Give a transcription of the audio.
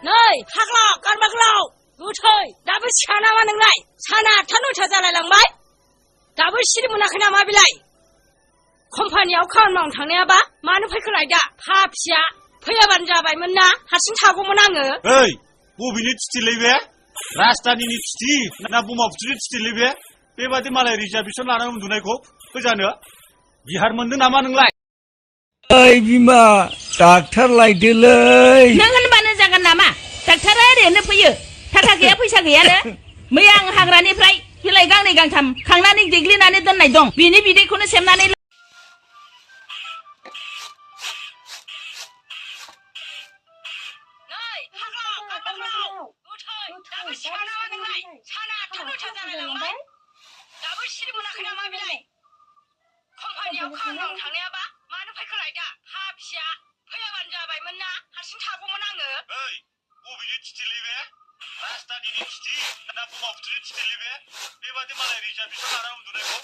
नै हाग्लाव गारबाग्लाव गोथै दाबो सिखा नामा नोंलाय साना 8 9 जालायलांबाय दाबो सिरि मोनाखै नामा बिलाय कम्पानियाव खामानि मावनो थांनायाबा मानो फैखोलाय दा फाफिया फैयाबानो जाबायमोन ना हारसिं थागौमोन आङो ओइ बबेनि थिथिलै बे राजधानिनि थिथि ना बमाफुथिनि थिथिलै बे बेबादि मालाय रिजार्भेसन लानानै उन्दुनायखौ फोजानो बिहार मोनदों नामा नोंलाय ओइ बिमा डाक्टार लायदोलै नों होनबानो जागोन नामा डाक्टारा ओरैनो फैयो थाखा गैया फैसा गैयानो मैया आं हाग्रानिफ्राय बिलाइ गांनै गांथाम खांनानै देग्लिनानै दोननाय दं बिनि बिदैखौनो सेबनानै दाबो सिरि मोनाखै नामा बिलाय कम्पानियाव खामानि मावनो थांनायाबा मानो फैखोलाय दा फाफिया फैयाबानो जाबायमोन ना हारसिं थागौमोन आङो ओइ बबेनि थिथिलै बे राजधानिनि थिथि ना बमाफुथिनि थिथिलै बे बेबादि मालाय रिजार्भेसन लानानै उन्दुनायखौ